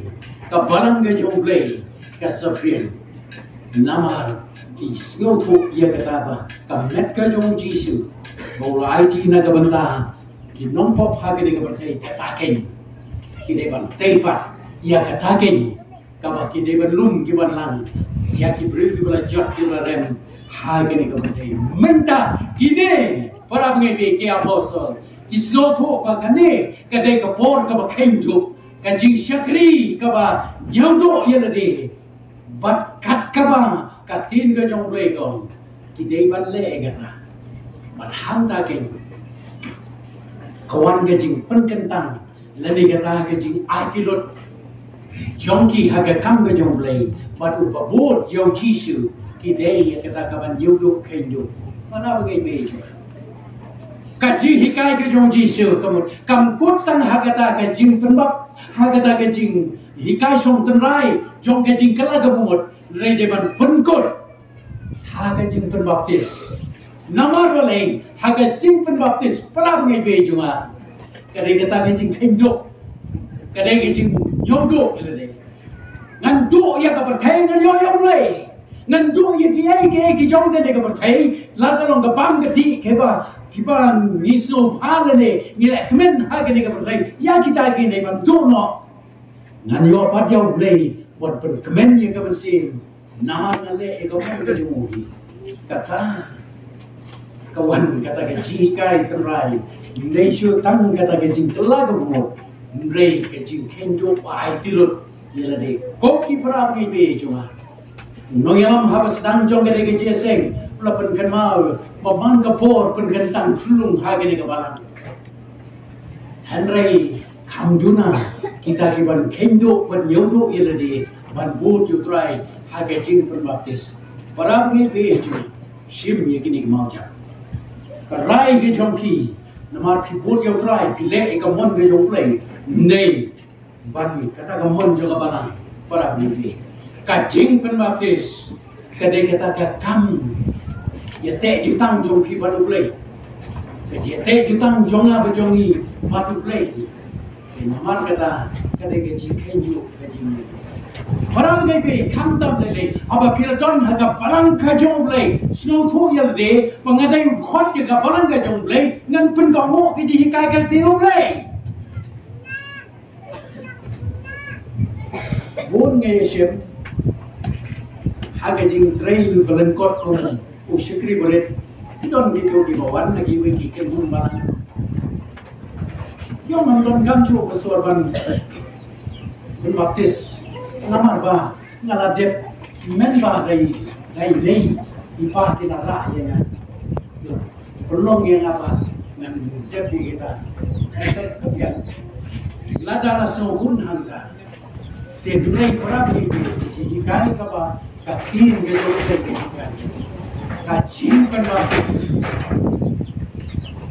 ka balang ka jong u Blei ka safir. Namar ki sngewthuh ïa kata ba ka met ka jong u Jisu ba u la aiti na ka bynta ki nongpop ha kane ka pyrthei, kata kein ki dei ban tei pat ïa kata kein. Kaba ki dei ban lum ki ban lang ïa ki briew kiba la jot kiba la rem ha kane ka pyrthei. Mynta kine para bangeit, ki apostol ki sngewthuh ba kane ka dei ka por kaba kheiñ duh, ka jingshakri kaba ñiewduh ïa lade. Bad kat kaba ka ktien ka jong u Blei ka ong, ki dei ban leh ïa kata. Bad hangta kein ka wan ka jingpynkyntang lane kata ka jingaiti lut jong ki ha ka kam ka jong u Blei bad u babud ïa u Jisu. Ki dei ïa kata kaban ïewduh kheiñ duh. Para bangeit, ka jinghikai ka jong u Jisu ka mut kam kut tang ha kata ka jingpynbap, ha kata ka jinghikai shong tynrai jong ka jingkylla ka bamut, hynrei dei ban pynkut ha ka jingpynbaptis. Namar balei? Ha ka jingpynbaptis, para bangeit jong nga, Ka dei kata ka jingkheiñ duh. Ka dei ka jingïoh duh ïa lade. Ngan duh ïa ka pyrthei, ngan ïoh ïa U Blei. Ngan duh ïa kiei kiei ki jong kane ka pyrthei, la ka long ka bam ka dih, kiba, kiba ngi sngewbha lane ngi leh kmen ha kane ka pyrthei, ïa kita ki dei ban duh noh. Ngan ïoh pat ïa U Blei ban pynkmen ïa ka mynsiem. Namar nga leh ïa ka mon ka jong u hi. Kata ka wan kata ka jinghikai tynrai. Ym dei shuh tang kata ka jingkylla ka mut, hynrei ka jingkheiñ duh ba ai ti lut ïa lade. Ko ki para bangeit jong nga, u nongïalam haba sdang jong kane ka jingïaseng u la pynkynmaw ba man ka por pynkyntang khyllung ha kane ka balang. Hynrei kham duna kita ki ban kheiñ duh, ban ñiew duh ïa lade, ban bud ïa U Trai ha ka jingpynbaptis. Para bangeit jong nga, shim ïa kine ki mawjam. Ka rai ka jong phi, namar phi bud ïa U Trai, phi leh ïa ka mon ka jong U Blei. Ym dei ban kata ka mon jong ka balang. Para bangeit, ka jingpynbaptis ka dei kata ka kam ïateh jutang jong phi bad U Blei. Ka jingïateh jutang jong nga bad jong ngi bad U Blei. Namar kata ka dei ka jingkheiñ duh, ka jingkheiñ duh. Para bangeit, khamtam lei lei haba phi la don ha ka balang ka jong U Blei, sngewthuh ïa lade ba nga dei u dkhot jong ka balang ka jong U Blei, ngan pynkohnguh ka jinghikai ka ktien U Blei. Bun nga ïashem ha ka jingtrei ba lyngkot kum u shakri barit. Ki don kito kiba wan na kiwei ki kynhun balang. Ïoh ngam don kam shuh ka sor ban pynbaptis. Namar ba nga la dep, mynba dei, dei dei i pa ki la rah ïa nga. Pynlong ïa nga ba ngan dep ïa kita. Lada la sngewhun hangta, te Blei para bangeit, ka jinghikai kaba ka ktien ka jong U Blei ka hikai, ka jingpynbaptis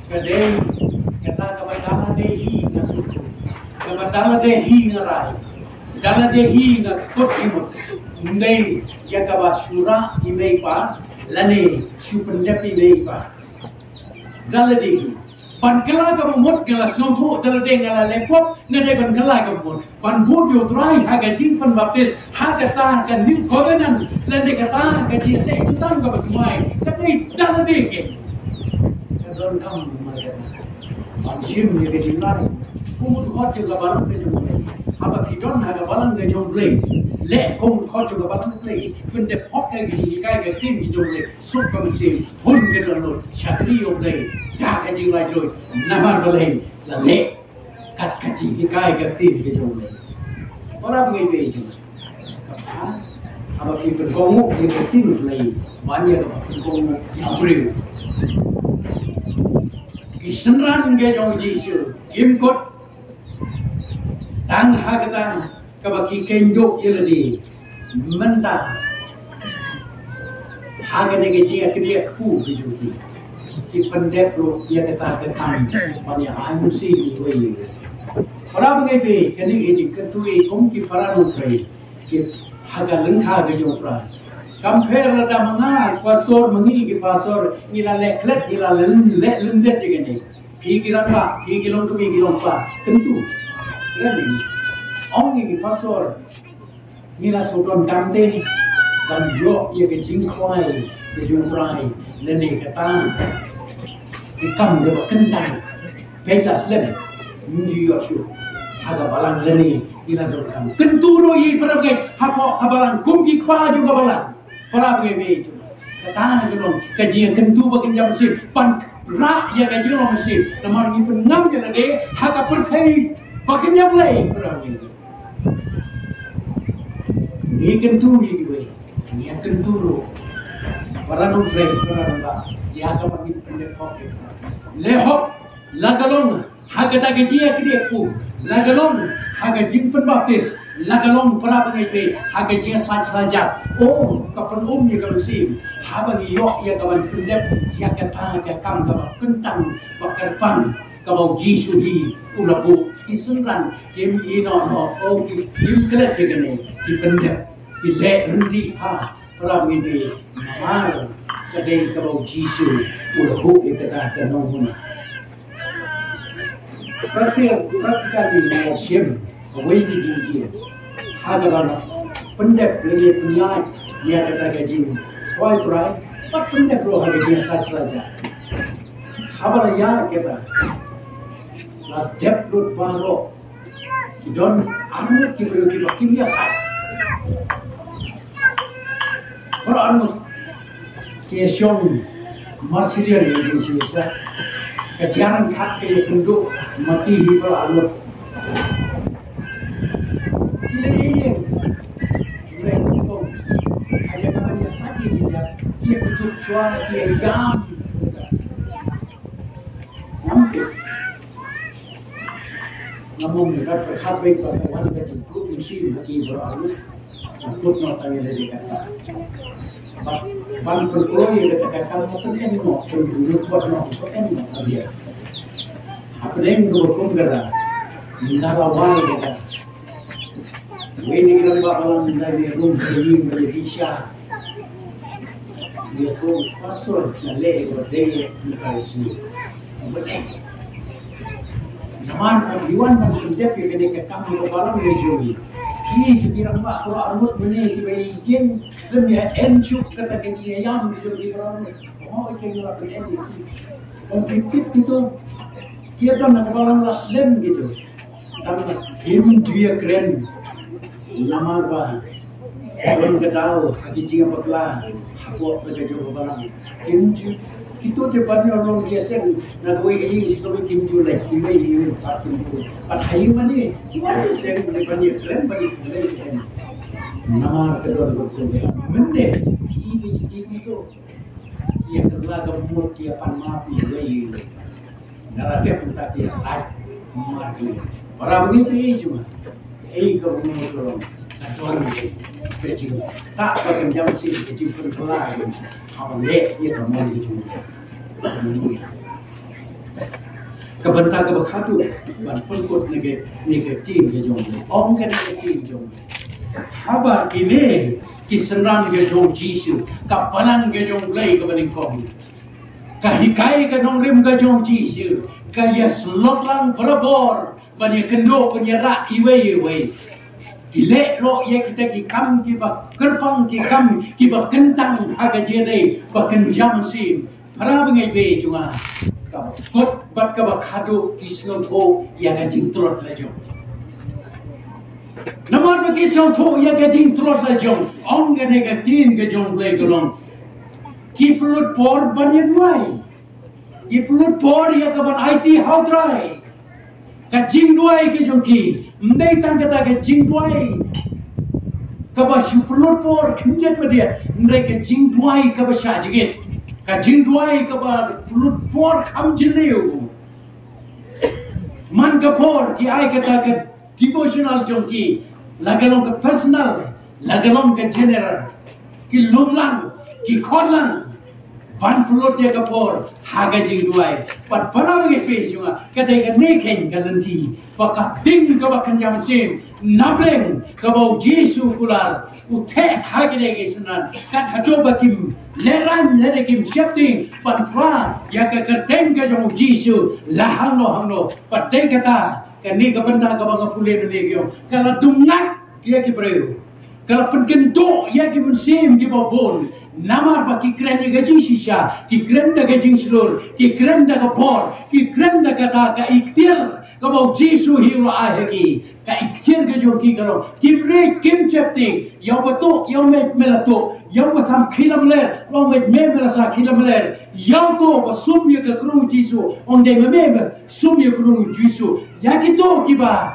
ka dei kata kaba da lade hi nga sngewthuh, kaba da lade hi nga rai, da lade hi nga kut jingmut. Ym dei ïa kaba shu rah i mei i pa lane shu pyndep i mei i pa. Da lade hi. Ban kylla kaba mut nga la sngewthuh, da lade nga la leh pop, nga dei ban kylla kaba mut. Ban bud ïa U Trai ha ka jingpynbaptis, ha kata ka new covenant, lane kata ka jingïateh jutang kaba thymmai, ka dei da lade hi. Ka donkam namar kata ban shim ïa ka jingrai kum u dkhot jong ka balang ka jong U Blei. Haba phi don ha ka balang ka jong U Blei, leh kum u dkhot jong ka balang U Blei, pyndep hok ïa ka jinghikai ka ktien ka jong U Blei, suk ka mynsiem, hun ka dohnud, shakri ïa U Blei da ka jinglaitluid. Namar balei? La leh kat ka jinghikai ka ktien ka jong U Blei. Para bangeit jong nga, haba phi pynkohnguh ïa ka ktien U Blei, ban ïa kaba pynkohnguh ïa u briew. Ki synran ka jong U Jisu kim kut tang ha kata kaba ki kheiñ duh ïa lade. Mynta ha kane ka jingïakynduh kpu ka jong ki, ki pyndep ruh ïa kata ka kam ban ïa ai mynsiem iwei ïa iwei. Para bangeit, kane ka jingkyntu ïa kum ki para nongtrei, ki ha ka lyngkha ka jong U Trai. Kam pher lada ma nga pastor, ma ngi ki pastor ngi la leh klet, ngi la leh lyndet ïa kane. Phi ki rangbah, phi ki longkmie, ki longpa, kyntu. Kren ïa ngi. Ong ïa ki pastor, ngi la shu donkam te ban ïoh ïa ka jingkhawai ka jong U Trai lane kata ka kam kaba kyntang. Peit la slem, ym ju ïoh shuh ha ka balang lane ngi la donkam. Kyntu ruh ïa i para bangeit hapoh ka balang kum ki kpa jong ka balang. Para bangeit, kata ka long ka jingkyntu ba kynja mynsiem, ban rah ïa ka jinglong mynsiem. Namar ngi pynngam ïa lade ha ka pyrthei ba kynja Blei, para bangeit. Ngi kyntu ïa kiwei, ngi kyntu ruh para nongtrei, para nongba, ïa kaba ngin pyndep hok. Leh hok la ka long ha kata ka jingïakynduh kpu, la ka long ha ka jingpynbaptis, la ka long, para bangeit, ha ka jingïasaid shlajat. Oh, ka pynum ïa ka mynsiem haba ngi ïoh ïa ka ban pyndep ïa kata ka kam kaba kyntang, ba kyrpang, kaba U Jisu hi u la buh. Ki synran kim ïehnoh noh, oh, ki, kim klet ïa kane, ki pyndep, ki leh ryndih bha. Para bangeit, namar ka dei kaba U Jisu u la buh ïa kata ka nonghuna. Practical, practically ngi ïa shim kawei ka jingkit ha kaba pyndep lane pynïaid ïa kata ka jingduwai Trai, bad pyndep ruh ha ka jingïasaid sla jia. Haba la ïaid kata, la dep lut baroh. Ki don arngut ki briew kiba kim ïasaid. Baroh arngut ki ïashong marsiliang ïa ka jingshisha. Ka jingkhat ka ïakynduh ma ki hi baroh arngut. Ki la ïeng, ki la ïeng nyngkong. Ha ïa ka ban ïasaid ïa ki jait, ki ïakynduh shuwa, ki ïaïam. Ngam tip. Ngam ong ïa ka pyrkhat beit ba ka wan ka jingpluh mynsiem ha ki baroh arngut. Nga kut noh tang ïa lade kata. Ba ban pynkloi ïa kata ka kam, nga pyneng noh, pynlut bad noh, pyneng noh ha biang. Hapdeng kaba kum kata, ynda la wai kata, wei na ki rangbah balang ynda ki rung ki ïing ba ïa ki sha. Ïa, to, pastor, nga leh ïa kaba dei ïa ka sngi. Ba dei. Namar ba ngi wan ban pyndep ïa kane ka kam ïa ka balang ïa jong ngi. Ki, ki rangbah baroh arngut mynne kiba ïeng, lem ïa en shuh kata ka jingïaïam ïa jong ki baroh arngut. Oh, ki ngi la pyndep ïa ki. Ong ki tip kito. Ki ïa don ha ka balang la slem kito. Tang kim ju ïakren. Namar ba don ka daw ha ki jingïabakla hapoh ka jong ka balang. Kim ju, kito te ban ïoh long ki ïaseng na kawei ka ïing sha kawei, kim ju leit, kim leit ïing pat, kim ju. Pat ha ïing mane ki wan ïaseng, leit ban ïakren, ban ïakren. Namar ka don ka balang mynne ki ïing ki ïing kito. Ki ïa kylla ka mut, ki ïa pan map ïa wei ïa wei. Nga la dep mynta ki ïa sait markylliang. Para bangeit, ei jong nga, ei ka bangeit ka long ka don ka jingktah ba kynja mynsiem, ka jingpynkylla. Haba leh ïa ka mon ka jong nga. Ka bynta kaba khatduh ban pynkut na ka, na ka ktien ka jong U Blei. Ong ka, na ka ktien jong U Blei. Haba kine ki synran ka jong U Jisu, ka balang ka jong U Blei kaba nyngkong, ka hikai ka nongrim ka jong U Jisu, ka ïasyllok lang barabor ban ïakynduh, ban ïarah iwei ïa iwei. Ki leh ruh ïa kita ki kam kiba kyrpang, ki kam kiba kyntang ha ka jingïadei ba kynja mynsiem. Para bangeit, bad jong nga, kaba kut bad kaba khatduh ki sngewthuh ïa ka jingtlot la jong. Namar ba ki sngewthuh ïa ka jingtlot la jong, ong kane ka ktien ka jong U Blei ka long, ki pynlut por ban ïaduwai. Ki pynlut por ïa ka ban aiti ha U Trai. Ka jingduwai ka jong ki, ym dei tang kata ka jingduwai kaba shu pynlut por khyndiat ba diat, hynrei ka jingduwai kaba shah jingit, ka jingduwai kaba pynlut por kham jylliew. Man ka por ki ai kata ka devotional jong ki, la ka long ka personal, la ka long ka general, ki lum lang, ki khot lang ban pynlut ïa ka por ha ka jingduwai. Bad para bangeit, bad jong nga, ka dei kane keiñ ka lynti ba ka ding kaba kynja mynsiem, na pdeng kaba U Jisu u kular, u theh ha kine ki synran, kat haduh ba kim lehraiñ lane kim sheptieng ban phla ïa ka kyrteng ka jong U Jisu la hangno hangno. Bad dei kata, kane ka bynta kaba nga pule mynne ka ong, ka la dum ngat ïa ki briew. Ka la pynkynduh ïa ki mynsiem kiba bun. Namar ba ki kren da ka jingshisha, ki kren da ka jingshlur, ki kren da ka bor, ki kren da kata ka iktiar kaba U Jisu hi u la ai ha ki. Ka iktiar ka jong ki ka long, kim rit, kim sheptieng. Ïa uba tuh, ïa u mei, me la tuh. Ïa uba sam khie lamler, ïa u mei, me la sam khie lamler. Ïa uto ba sum ïa ka krung U Jisu, ong dei ma me, me sum ïa ka krung U Jisu. Ïa kito kiba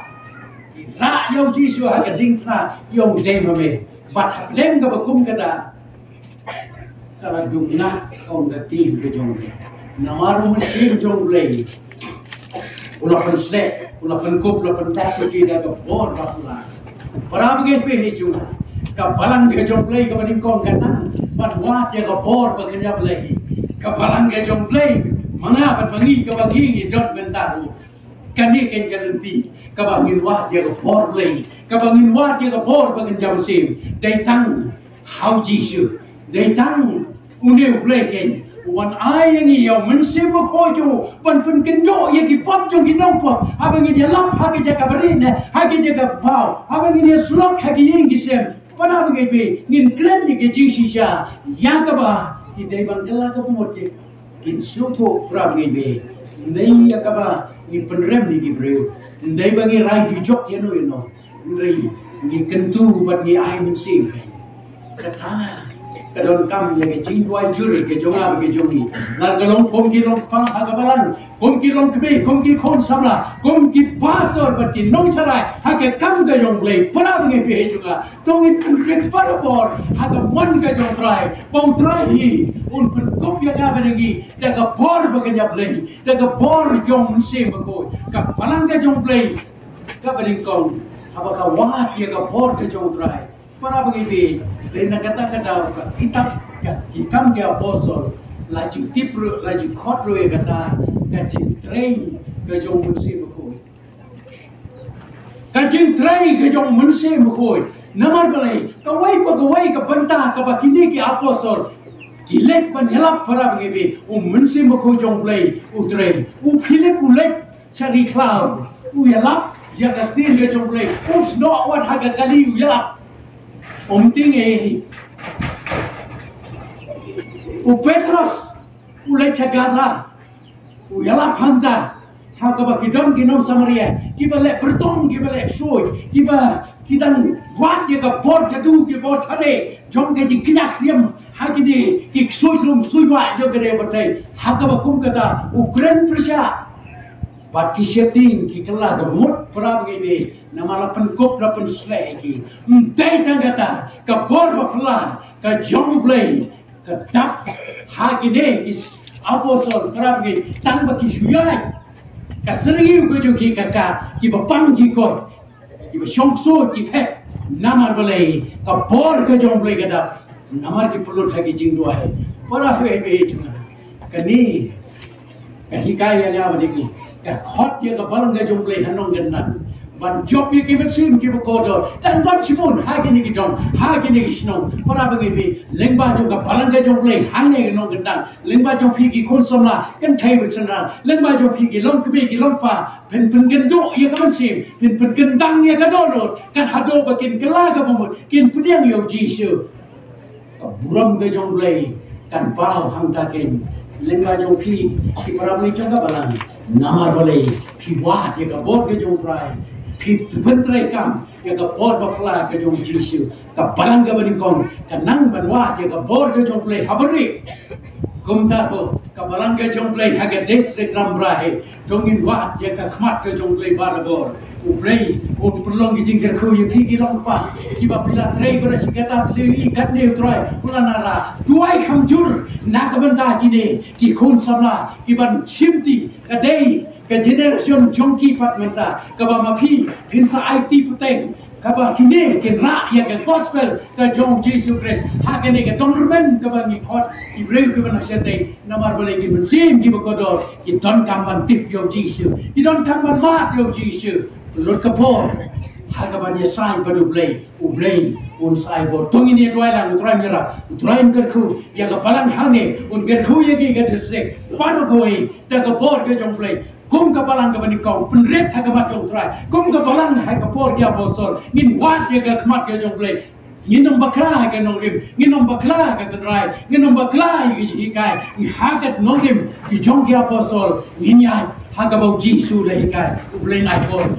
ki rah ïa U Jisu ha ka diengphna, ong dei ma me. Bad hapdeng kaba kum kata, ka la dum ngat, ong ka ktien ka jong U Blei. Namar U Mynsiem jong U Blei u la pynsleh, u la pynkup, u la pynbak ïa ki da ka bor ba kular. Para bangeit, bad jong nga, ka balang ka jong U Blei kaba nyngkong ka nang ban wad ïa ka bor ba kynja Blei. Ka balang ka jong U Blei, ma nga bad ma ngi, kaba ngi ngi don mynta ruh. Kane keiñ ka lynti kaba ngin wad ïa ka bor Blei, kaba ngin wad ïa ka bor ba kynja mynsiem. Dei tang ha U Jisu, dei tang une U Blei keiñ Wan ai ïa ngi ïa u Mynsiem Bakhuid jong u ban pynkynduh ïa ki pop jong ki nongpop. Haba ngin ïalap ha ki jaka bari ne ha ki jaka baw, haba ngin ïasyllok ha ki ïing ki sem, para bangeit, ngin kren ïa ki jingshisha ïa kaba ki dei ban kylla ka bamut jong ki. Ngin sngewthuh, para bangeit, ne ïa kaba ngin pynrem ïa ki briew. Dei ba ngi rai dujok ïa no ïa no. Hynrei ngi kyntu bad ngi ai mynsiem. Kata ka donkam ïa ka jingduwai jur ka jong nga bad ka jong ngi. Lada ka long kum ki longkpa ha ka balang, kum ki longkmie, kum ki khun samla, kum ki pastor bad ki nongtharai ha ka kam ka jong U Blei, para bangeit, jong nga. To ngin pynrem para bor ha ka mon ka jong U Trai. Ba U Trai hi un pynkup ïa nga bad ïa ngi da ka bor ba ka ñiap lei, da ka bor jong U Mynsiem Bakhuid. Ka balang ka jong U Blei kaba nyngkong, haba ka wad ïa ka bor ka jong U Trai. Para bangeit, dei na kata ka daw ka kitab ka Ki Kam ki Apostol la ju tip ruh, la ju khot ruh ïa kata ka jingtrei ka jong U Mynsiem Bakhuid. Ka jingtrei ka jong U Mynsiem Bakhuid. Namar balei? Kawei pa kawei ka bynta kaba kine ki apostol ki leit ban ïalap, para bangeit, U Mynsiem Bakhuid jong U Blei u trei. U Philip u leit sha ri khlaw, u ïalap ïa ka ktien ka jong U Blei. U snoh wat ha ka kali, u ïalap. Um tieng ei. U Petros u leit sha Gaza, u ïalap hangta ha kaba ki don ki nong Samaria kiba leh byrtong, kiba leh ksuid, kiba ki dang wad ïa ka bor jadu, ki bor thane jong ka jingkñia khlieh ha kine ki ksuid lum ksuid wah jong ka dei batai. Ha kaba kum kata u kren pyrshah bad ki sheptieng, ki kylla ka mut, para bangeit, namar la pynkup, la pynshlei ïa ki. Ym dei tang kata, ka bor ba phylla ka jong U Blei ka dap ha kine ki apostol, para bangeit, tang ba ki shu ïaid. Ka syrngiew ka jong ki ka kah, kiba pang ki koit, kiba shong ksuid ki phet. Namar balei? Ka bor ka jong U Blei ka dap. Namar ki pynlut ha ki jingduwai. Para bangeit, kane ka hikai ïa nga bad ïa ngi, ka khot ïa ka balang ka jong U Blei ha nongkyndang ban jop ïa ki mynsiem kiba kordor. Tang don shibun ha kine ki dong, ha kine ki shnong, para bangeit, lyngba jong ka balang ka jong U Blei hangne ha nongkyndang. Lyngba jong phi ki khun samla kynthei bad synran, lyngba jong phi ki longkmie ki longkpa, phin pynkynduh ïa ka mynsiem, phin pynkyndang ïa ka dohnud, kan haduh ba kin kylla ka bamut, kin pdiang ïa U Jisu. Ka burom ka jong U Blei kan paw hangta keiñ lyngba jong phi, ki para bangeit jong ka balang. Namar balei? Phi wad ïa ka bor ka jong U Trai, phi pyntreikam ïa ka bor ba phylla ka jong U Jisu. Ka balang kaba nyngkong ka nang ban wad ïa ka bor ka jong U Blei ha barieh. Kumta ruh ka balang ka jong U Blei ha ka district Rambrai, to ngin wad ïa ka khmat ka jong U Blei barabor. U Blei un pynlong ki jingkyrkhu ïa phi ki longkpa kiba phi la trei bad shi katta, phi la ïohi katne U Trai u la nang duwai kham jur na ka bynta kine ki khun samla kiban shimti, ka dei ka generation jong ki pat mynta, kaba ma phi phin sa aiti pateng, kaba kine kin rah ïa ka gospel ka jong U Jisu Khrist ha kane ka dong rmen kaba ngi khot ki briew kiba na shatei. Namar balei? Ki mynsiem kiba kordor ki donkam ban tip ïa U Jisu, ki donkam ban mad ïa U Jisu. Lut ka por ha kaban ïasaid bad U Blei, U Blei un sa ai bor. To ngin ïa duwai lang, U Trai un ïarap, U Trai un kyrkhu ïa ka balang hangne, un kyrkhu ïa ki ka district baroh kawei da ka bor ka jong U Blei. Kum ka balang kaba nyngkong, pynrit ha ka mat jong U Trai. Kum ka balang ha ka por ki apostol, ngin wad ïa ka khmat ka jong U Blei. Ngin ym bakla ïa ka nongrim, ngin ym bakla ïa ka tynrai, ngin ym bakla ïa ka jinghikai. Ngi ha ka nongrim ki jong ki apostol, ngin ïaid ha kaba U Jisu u la hikai. U Blei un ai bor.